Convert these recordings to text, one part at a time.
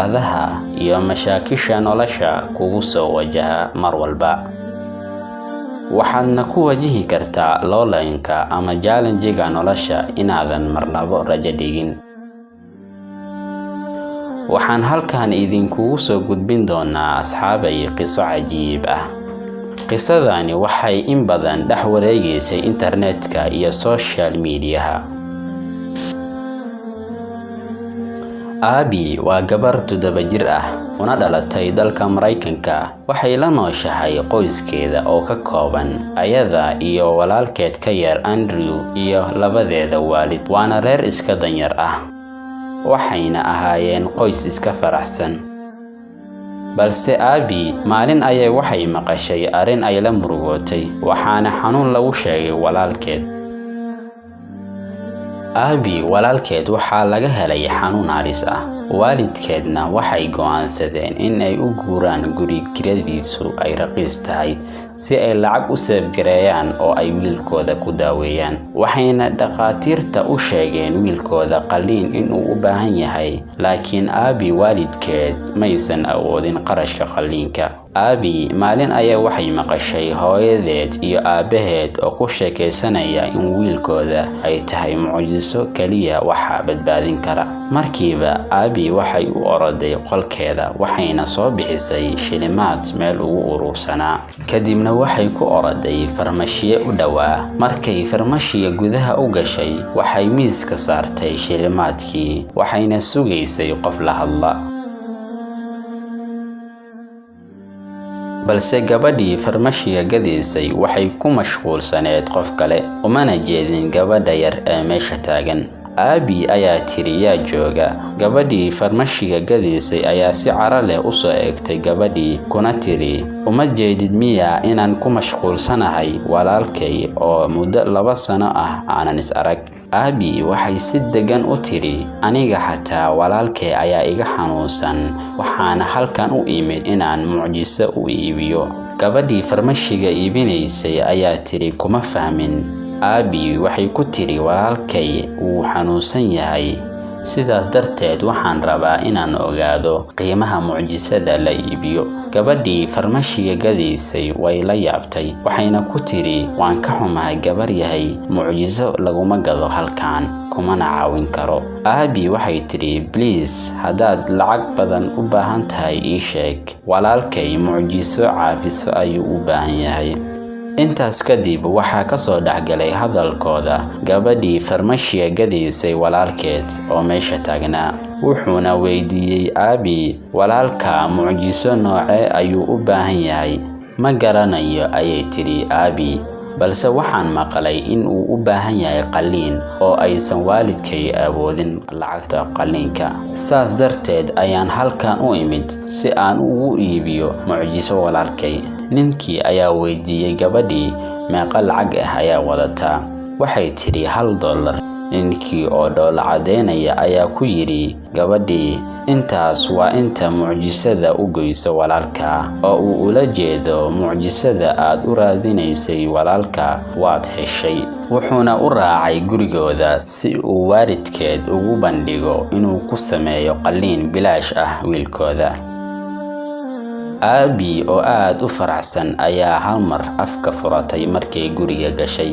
Caqabadaha iyo mashaakisha nolosha kugu soo wajaha mar walba. Waxaadna ku wajihi kartaa loolanka ama challenge-ga nolosha inaadan marnaba rajo dhigin. Waxaan halkan idinkugu soo gudbin doonaa, asxaabay, qiso cajiib ah. Qisadani waxay in badan dhex wareegaysay internetka iyo social media-ha. Abby waa gabar 7 jir ah, una dhalatay dalka Maraykanka. Waxay la nooshahay qoyskeeda oo ka kooban ayada iyo walaalkeed ka yar Andrew iyo labadeeda waalid, waana reer iska danyar ah. Waxayna ahaayeen qoys iska faraxsan. Balse Abby maalin ayay waxay maqashay arrin ay la murugootay, waxaana xanuun lagu sheegay walaalkeed. Abby walaalkeed waxaa laga helay xanuun halis ah. Waalidkeedna waxay go'aansadeen in ay u guuraan guri kiradiisu ay raqiis tahay si ay lacag u save-gareeyaan oo ay wiilkooda ku daaweeyaan. Waxayna dhakhaatiirta u sheegeen wiilkooda qalliin inuu u baahan yahay, laakiin Abby waalidkeed maysan awoodin qarashka qalliinka. Abby maalin ayaa waxay maqashay hooyadeed iyo aabaheed oo ku sheekaysanaya in wiilkooda ay tahay mucjiso kaliya waxa badbaadin kara. Markiiba Abby waxay u oroday qolkeeda, waxayna soo bixisay shilimaad meel ugu urursanaa. Kadibna waxay ku oroday farmashiye u dhowaa. Markay farmashiga gudaha u gashay, waxay miiska saartay shilimaadkii, waxayna sugaysay qof la hadla. Balse gabadhii farmashiga gadaysay waxay ku mashquulsaneed qof kale, umana jeedin gabadha yar ee meesha taagan. Abby ayaa tiri, "Yaa jooga?" Gabadhii farmashiga gadaysay ayaa si cara leh u soo eegtay gabadhii, kuna tiri, "Uma jeedid miyaa inaan ku mashquulsanahay walaalkay oo muddo 2 sano ah aanan is arag?" Abby waxay si deggan u tiri, "Aniga xataa walaalkay ayaa iga xanuunsan, waxaana halkan u imid inaan mucjiso u iibiyo." Gabadhii farmashiga iibinaysay ayaa tiri, "Kuma fahmin." Abby waxay ku tiri, "Walaalkay wuu xanuunsan yahay, sidaas darteed waxaan rabaa inaan ogaado qiimaha mucjisada la iibiyo." Gabadhii farmashiga gadaysay way la yaabtay, waxayna ku tiri, "Waan ka xumahay gabar yahay, mucjiso laguma gado halkan, kumana caawin karo." Abby waxay tiri, "Please, haddaad lacag badan u baahan tahay ii sheeg. Walaalkay mucjiso caafiso ayuu u baahan yahay." Intaas kadib waxaa ka soo dhexgalay hadalkooda gabadhii farmashiga gadaysay walaalkeed oo meesha taagnaa. Wuxuuna weydiiyey Abby, "Walaalka mucjiso noocee ayuu u baahan yahay?" "Ma garanayo," ayay tiri Abby, "balse waxaan maqlay in uu u baahan yahay qalliin oo aysan waalidkay awoodin lacagta qalliinka. Saas darteed ayaan halkan u imid si aan ugu iibiyo mucjiso walaalkay." Ninkii ayaa weydiiyey gabadhii, "Meeqa lacag ah ayaa wadataa?" Waxay tiri, $1. Ninkii oo dhoola caddeynaya ayaa ku yidhi gabadhii, "Intaas waa inta mucjisada u goyso walaalka, oo uu ula jeedo mucjisada aad u raadinaysay walaalka waad heshay." Wuxuuna u raacay gurigooda si uu waalidkeed ugu bandhigo inuu ku sameeyo qalliin bilaash ah wiilkooda. Abby oo aad u faraxsan ayaa hal mar afka furatay markay guriga gashay.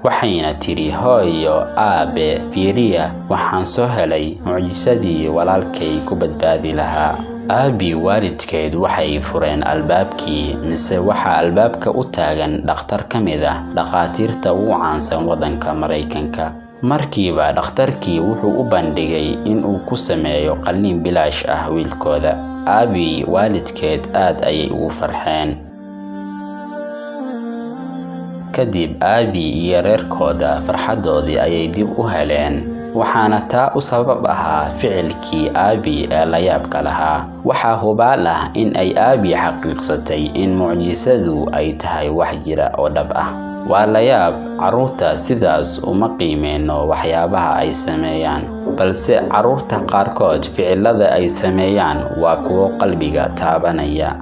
Waxayna tiri, "Hooyo, aabe, fiiriya, waxaan soo helay mucjisadii walaalkay ku badbaadi lahaa." Abby waalidkeed waxay fureen albaabkii, mise waxaa albaabka u taagan dhakhtar ka mid ah dhakhaatiirta ugu caansan waddanka Maraykanka. Markiiba dhakhtarkii wuxuu u bandhigay in uu ku sameeyo qalliin bilaash ah wiilkooda. Abby waalidkeed aad ayay ugu farxeen. Kadib Abby iyo reerkooda farxadoodii ayay dib u heleen, waxaana taa u sabab ahaa ficilkii Abby ee la yaabka lahaa. Waxaa hubaal ah in ay Abby xaqiiqsatay in mucjisadu ay tahay wax jira oo dhab ah. Waa la yaab, carruurta sidaas uma qiimeyno waxyaabaha ay sameeyaan, balse carruurta qaarkood ficilada ay sameeyaan waa kuwo qalbiga taabanaya.